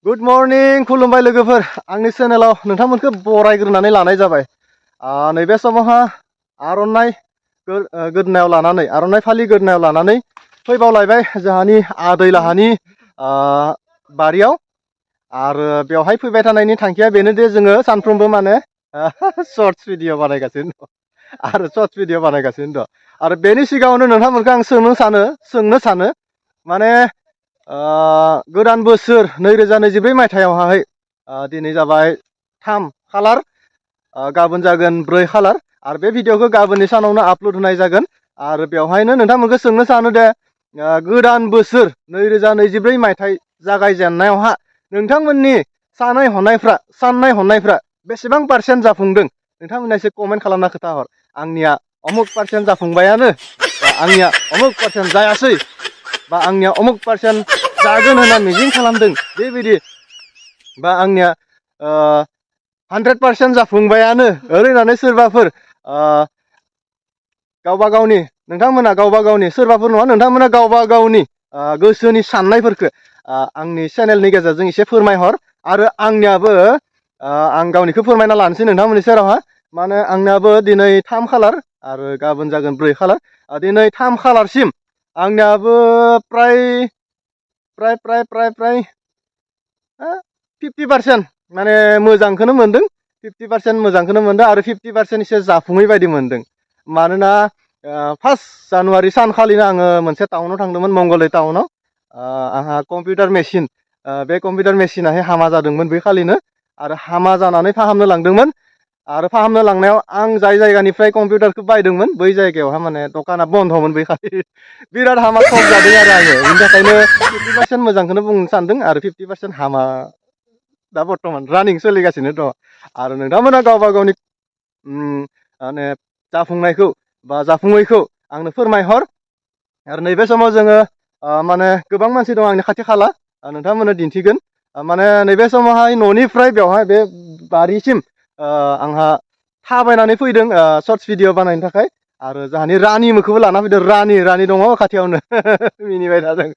Good morning खुलुमबाय लोगोफोर आंनि चेनेलाव नोंथांमोनखौ बरायग्रोनानै लानाय जाबाय। नैबे समावहा आर'नाइ गोदोनायाव लानानै आर'नाइ फालि गोदोनायाव लानानै फैबावलायबाय जोंहानि आदै लाहानि बारियाव आरो बेवहाय फैबाय थानायनि थांखिया बेनोदि जोङो सानफ्रोमबो माने शर्ट्स भिडिअ बानायगासिनो दं आरो शर्ट्स भिडिअ बानायगासिनो दं आरो बेनि सिगाङावनो नोंथांमोनखौ आं सोंनो सानो माने गोदान बोसोर 2024 मायथाइयावहाय दिनै जाबाय 3 खालार गाबोन जागोन 4 खालार आरो बे भिडिअखौ गाबोननि सानावनो आपल'ड होनाय जागोन आरो बेवहायनो नोंथांमोनखौ सोंनो सानो दे गोदान बोसोर 2024 मायथाइ जागायजेननायावहा नोंथांमोननि साननाय हनायफ्रा बेसेबां पारसेन्ट जाफुंदों नोंथांमोना एसे कमेन्ट खालामना खोन्थाहर। आंनिया अमुक पारसेन्ट जाफुंबायानो बा आंनिया अमुक पारसेन्ट जायासै बा आंनिया अमुक पारसेन्ट जागोन होनना मिजिं खालामदों बेबायदि बा आंनिया 100% जाफुंबायानो ओरैनानै सोरबाफोर गावबा गावनि नोंथांमोना गावबा गावनि सोरबाफोर नङा नोंथांमोना गावबा गावनि गोसोनि साननायफोरखौ आंनि चेनेलनि गेजेरजों एसे फोरमायहर आरो आंनियाबो आं गावनिखौ फोरमायना लानोसै नोंथांमोननि सेरावहा माने आंनियाबो दिनै 3 खालार आरो गाबोन जागोन 4 खालार दिनै 3 खालारसिम आंनियाबो प्राय 50% माने मोजांखौनो मोनदों 50% मोजांखौनो मोनदों आरो 50% एसे जाफुङै बायदि मोनदों। मानोना 1 जानुवारि सानखालिनो आङो मोनसे टाउनाव थांदोंमोन मंगलदै टाउनाव आंहा कम्पिउटार मेसिन बे कम्पिउटार मेसिनाहाय हामा जादोंमोन बै खालिनो आरो हामा जानानै फाहामनो लांदोंमोन आरो फाहामनो लांनायाव आं जाय जायगानिफ्राय कम्पिउटारखौ बायदोंमोन बै जायगायावहा माने दखाना बन्दमोन बै खालि बिराद हामा थक जादों आरो आङो बेनि थाखायनो 50% मोजांखौनो बुंनो सानदों आरो 50% हामा दा बर्थमान रानिं सोलिगासिनो दङ आरो नोंथांमोना गावबा गावनि माने जाफुंनायखौ बा जाफुङैखौ आंनो फोरमायहर आरो नैबे समाव जोङो माने गोबां मानसि दं आंनि खाथि खाला नोंथांमोननो दिन्थिगोन माने नैबे समावहाय न'निफ्राय बेवहाय बे बारिसिम आंहा थाबायनानै फैदों शर्ट्स भिडिअ बानायनो थाखाय आरो जोंहानि रानि मोखौबो लाना फैदों रानि दङ खाथियावनो मिनिबाय थादों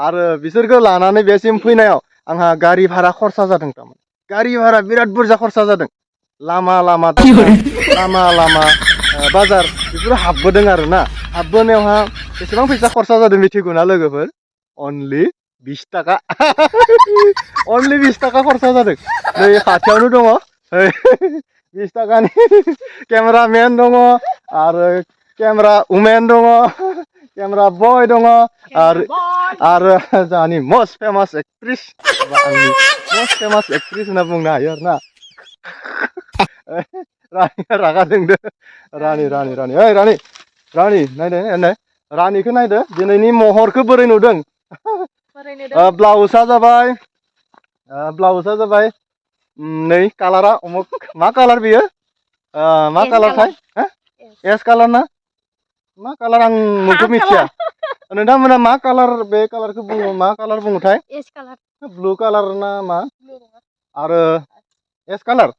आरो बिसोरखौ लानानै बेसिम फैनायाव आंहा गारि भारा खरसा जादों थारमाने गारि भारा बिराद बुरजा खरसा जादों लामा बाजार बेफोरो हाबबोदों आरो ना हाबबोनायावहा बेसेबां फैसा खरसा जादों मिथिगौना लोगोफोर अनलि 20 थाखा अनलि 20 थाखा खरसा जादों नै खाथियावनो दङ 20 थाखानि केमेरामेन दङ आरो केमेरा उमेन दङ केमेरा बय दङ आरो जोंहानि मस्ट फेमास एक्ट्रिस आंनि मस्ट फेमास एक्ट्रिस होनना बुंनो हायो आरो ना रानिया रागा जोंदो रानि ओइ रानि नायदो रानिखौ नायदो दिनैनि महरखौ बोरै नुदों ब्लाउसआ जाबाय नै कालारा अमुक मा कालार बियो मा कालारथाय एस कालार ना मा कालार आं मुंखौ मिथिया नोंथांमोना मा कालार बे कालारखौ बुङो मा कालार बुङोथाय ब्लु कालार ना मा आरो एस कालार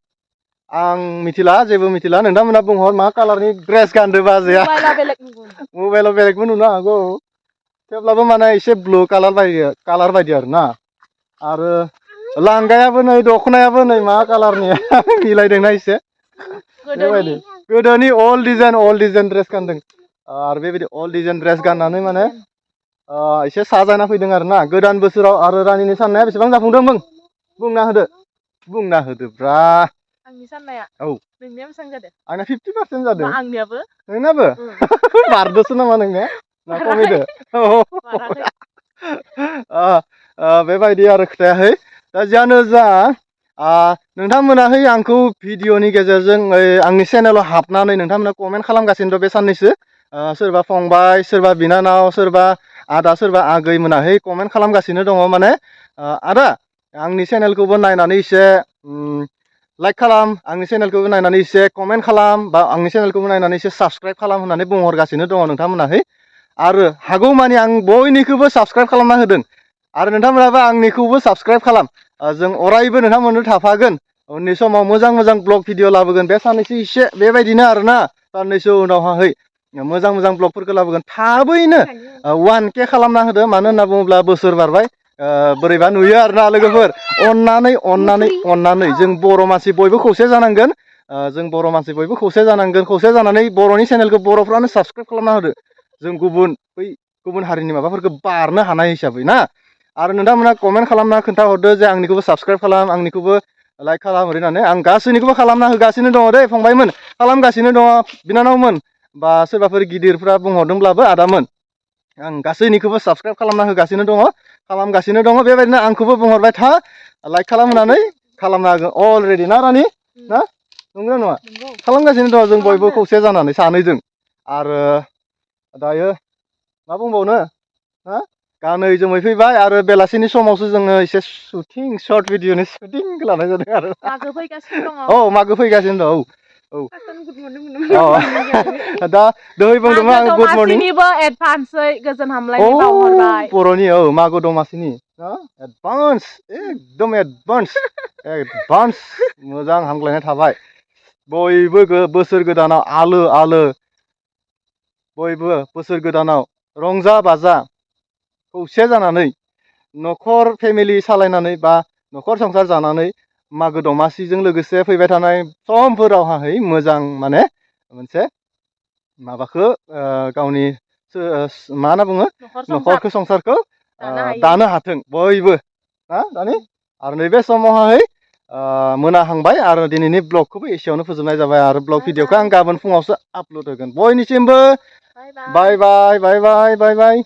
आं मिथिला जेबो मिथिला नोंथांमोना बुंहर मा कालारनि ड्रेस गानदो बाजैया मबाइलाव बेलेगबो नुनो हागौ थेवब्लाबो माने एसे ब्लु कालार बायदि आरो ना आरो लांगायाबो नै दखनायाबो नै मा कालारनि मिलायदोंना एसे बेबायदि गोदोनि अल्ड डिजाइन ड्रेस गानदों आरो बेबायदि अल्ड डिजाइन ड्रेस गाननानै माने एसे साजायना फैदों आरो ना गोदान बोसोराव आरो रानिनि साननाया बेसेबां जाफुंदों बुंना होदोब्रा आंनि साननाया औ नोंनिया बेसेबां जादों आंना 50% जादों आंनियाबो नोंनाबो बारदोसो नामा नोंनिया ना खमिदो बेबायदि आरो खोथायाहै दा जियानो जा नोंथांमोनाहै आंखौ भिडिअनि गेजेरजों आंनि चेनेलाव हाबनानै नोंथांमोना कमेन्ट खालामगासिनो दं बे साननैसो सोरबा फंबाय सोरबा बिनानाव सोरबा आदा सोरबा आगै मोनाहै कमेन्ट खालामगासिनो दङ माने आदा आंनि चेनेलखौबो नायनानै एसे लाइक खालाम आंनि चेनेलखौबो नायनानै एसे कमेन्ट खालाम बा आंनि चेनेलखौबो नायनानै एसे साबसक्राइब खालाम होननानै बुंहरगासिनो दङ नोंथांमोनाहै आरो हागौमानि आं बयनिखौबो साबसक्राइब खालामना होदों आरो नोंथांमोनाबो आंनिखौबो साबसक्राइब खालाम जों अरायबो नोंथांमोननो थाफागोन उननि समाव मोजां ब्लग भिडिअ लाबोगोन बे साननैसो एसे बेबायदिनो आरोना साननैसो उनावहाय मोजां ब्लगफोरखौ लाबोगोन थाबैनो 1K खालामना होदो मानो होनना बुङोब्ला बोसोर बारबाय बोरैबा नुयो आरोना लोगोफोर अननानै जों बर' मानसि बयबो खौसे जानांगोन जों बर' मानसि बयबो खौसे जानांगोन खौसे जानानै बर'नि चेनेलखौ बर'फ्रानो साबसक्राइब खालामना होदो जों गुबुन हारिनि माबाफोरखौ बारनो हानाय हिसाबै ना आरो नोंथांमोना कमेन्ट खालामना खोन्थाहरदो जे आंनिखौबो साबसक्राइब खालाम आंनिखौबो लाइक खालाम होननानै आं गासैनिखौबो खालामना होगासिनो दङ दै फंबायमोन खालामगासिनो दङ बिनानावमोन बा सोरबाफोर गिदिरफ्रा बुंहरदोंब्लाबो आदामोन आं गासैनिखौबो साबसक्राइब खालामना होगासिनो दङ खालामगासिनो दङ बेबायदिनो आंखौबो बुंहरबाय था लाइक खालामनानै खालामना होगोन अलरेडि ना रानि ना नंगौ नङा खालामगासिनो दङ जों बयबो खौसे जानानै सानैजों आरो दायो मा बुंबावनो हा गानै जोमै फैबाय आरो बेलासिनि समावसो जोङो एसे शुटिं सर्ट भिडिअनि शुटिं लानाय जादों आरो मागो फैगासिनो दङ औ मागो फैगासिनो दं औ दा दहाय बुंदोंमोन आं गुड मर्निं एडभान्सै गोजोन हामलायनाय बावहरबाय बर'नि औ मागो दमासिनि एडभान्स एकदम एडभान्स मोजां हामग्लायनाय थाबाय बयबो बोसोर गोदानाव आलो आलो बयबो बोसोर गोदानाव रंजा बाजा खौसे जानानै न'खर फेमिलि सालायनानै बा न'खर संसार जानानै मागो दमासिजों लोगोसे फैबाय थानाय समफोरावहाय मोजां माने मोनसे माबाखौ गावनि मा होनना बुङो न'खरखौ संसारखौ दानो हाथों बयबो हा दानि आरो नैबे समावहाय मोनाहांबाय आरो दिनैनि ब्लगखौबो एसेयावनो फोजोबनाय जाबाय आरो ब्लग भिडिअखौ आं गाबोन फुङावसो आपल'ड होगोन बयनिसिमबो बाय बाय बाय बाय बाय बाय